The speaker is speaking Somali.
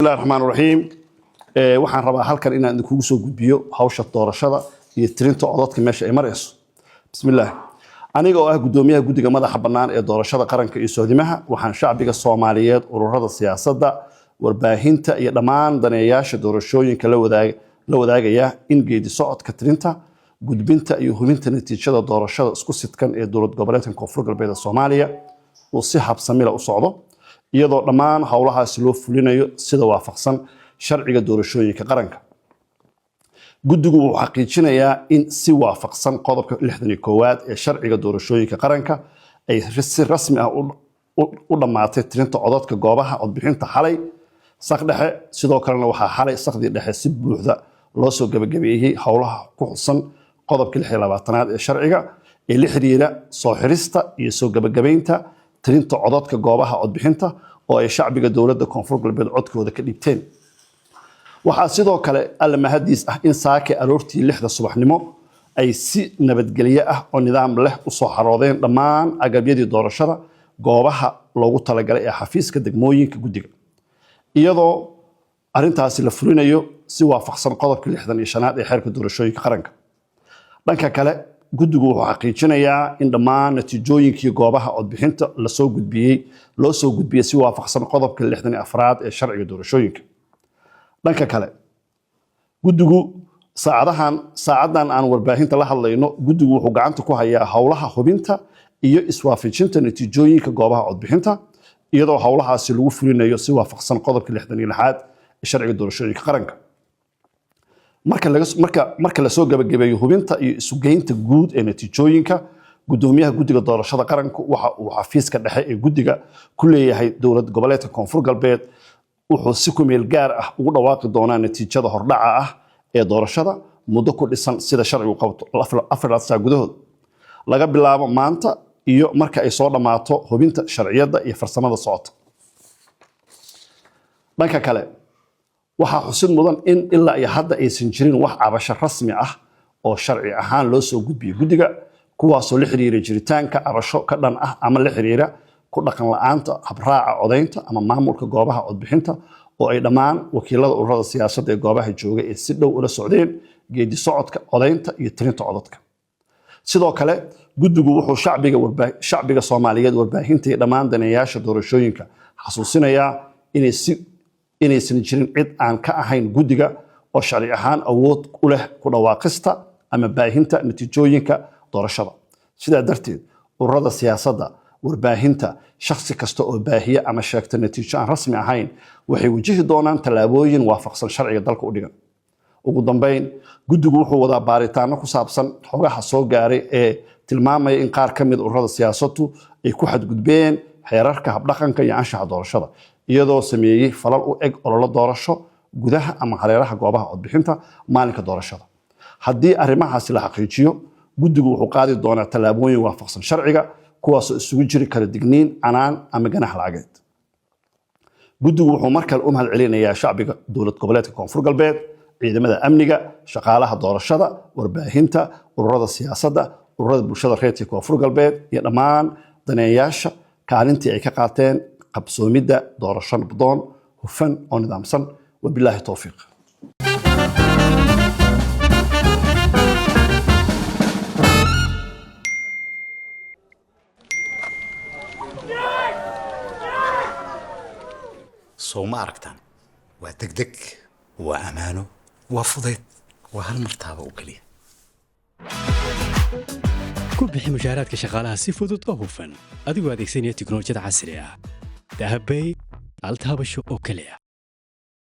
Bismillahi raxmaan raxiim. Waxaan rabaa halkan inaan idinkugu soo gudbiyo hawsha doorashada iyo tirinta codadka meesha ay marayso. Bismillaah. Aniga oo ah guddoomiyaha guddiga madaxa bannaan ee doorashada qaranka iyo sohdimaha, waxaan shacbiga Soomaaliyeed, ururada siyaasadda, warbaahinta iyo dhammaan daneeyaasha doorashooyinka la wadaagayaa in geedi socodka tirinta, gudbinta iyo hubinta natiijada doorashada isku sidkan ee dowlad goboleedka Koonfur Galbeed ee Soomaaliya uu si habsamila u socdo, iyadoo dhammaan howlahaasi loo fulinayo sida waafaqsan sharciga doorashooyinka qaranka. Guddigu wuxuu xaqiijinayaa in si waafaqsan qodobka 61aad ee sharciga doorashooyinka qaranka ay si rasmi ah u dhammaatay tirinta codadka goobaha codbixinta xalay saq dhexe. Sidoo kalena waxaa xalay saqdii dhexe si buuxda loo soo gabagabeeyey howlaha ku xusan qodobka 26aad ee sharciga ee la xiriira soo xirista iyo soo gabagabeynta tirinta codadka goobaha codbixinta oo ay shacbiga dowladda Koonfur Galbeed codkooda ka dhiibteen. Waxaa sidoo kale Alla mahadiis ah in saake aroortii 6da subaxnimo ay si nabadgelyo ah oo nidaam leh usoo xaroodeen dhammaan agabyadii doorashada goobaha loogu talagalay ee xafiiska degmooyinka guddiga, iyadoo arintaasi la fulinayo si waafaqsan qodobka 65aad ee xeerka doorashooyinka qaranka. Dhanka kale, guddigu wuxuu xaqiijinayaa in dhammaan natiijooyinkii goobaha codbixinta lasoo gudbiyey loo soo gudbiyey si waafaqsan qodobka 64aad ee sharciga doorashooyinka. Dhanka kale, guddigu saacadahan, saacadan aan warbaahinta la hadlayno, guddigu wuxuu gacanta ku hayaa howlaha hubinta iyo iswaafajinta natiijooyinka goobaha codbixinta, iyadoo howlahaasi lagu fulinayo si waafaqsan qodobka 66aad ee sharciga doorashooyinka qaranka. Marka lasoo gabagabeeyo hubinta iyo isugeynta guud ee natiijooyinka, gudoomiyaha guddiga doorashada qaranku waxa uu xafiiska dhexe ee guddiga ku leeyahay dowlad goboleedka Koonfur Galbeed wuxuu si ku meel gaar ah ugu dhawaaqi doonaa natiijada hordhaca ah ee doorashada muddo ku dhisan sida sharcigu qabto 4 saac gudahood laga bilaabo maanta iyo marka ay soo dhammaato hubinta sharciyadda iyo farsamada socota. Dhanka kale, waxaa xusid mudan in ilaa iyo hadda aysan jirin wax cabasho rasmi ah oo sharci ahaan loo soo gudbiyey guddiga, kuwaasoo la xiriira jiritaanka cabasho ka dhan ah ama la xiriira ku dhaqan la'aanta habraaca codaynta ama maamulka goobaha codbixinta, oo ay dhammaan wakiilada ururada siyaasadda ee goobaha jooga ee si dhow ula socdeen geedi socodka codaynta iyo tirinta codadka. Sidoo kale, guddigu wuxuu shacbiga Soomaaliyeed, warbaahinta iyo dhammaan daneeyaasha doorashooyinka xasuusinayaa inaysan jirin cid aan ka ahayn guddiga oo sharci ahaan awood u leh ku dhawaaqista ama baahinta natiijooyinka doorashada. Sidaa darteed, ururada siyaasadda, warbaahinta, shakhsi kasta oo baahiya ama sheegta natiijo aan rasmi ahayn waxay wajihi doonaan tallaabooyin waafaqsan sharciga dalka u dhigan. Ugu dambeyn, guddigu wuxuu wadaa baaritaano ku saabsan xogaha soo gaaray ee tilmaamaya in qaar ka mid ururada siyaasaddu ay ku xadgudbeen xeerarka habdhaqanka iyo anshaxa doorashada, iyadoo sameeyey falal u eg ololo doorasho gudaha ama hareeraha goobaha codbixinta maalinka doorashada. Haddii arrimahaasi la xaqiijiyo, guddigu wuxuu qaadi doonaa tallaabooyin waafaqsan sharciga, kuwaasoo isugu jiri kara digniin, canaan ama ganax lacageed. Guddigu wuxuu mar kale u mahad celinayaa shacbiga dowlad goboleedka Koonfur Galbeed, ciidamada amniga, shaqaalaha doorashada, warbaahinta, ururada siyaasadda, ururada bulshada reerka Koonfur Galbeed iyo dhammaan daneeyaasha kaalintii ay ka qaateen qabsoomidda doorasho nabdoon, hufan oo nidaamsan. Wabilaahi towfiiq. Sow ma aragtaan? Waa degdeg, waa ammaano, waa fudayd, waa hal martaaba oo keliya. Ku bixi mushaaraadka shaqaalaha si fudud oo hufan adigoo adeegsanaya tiknolojiyada casriga ah. Dahabbay, hal taabasho oo keliya.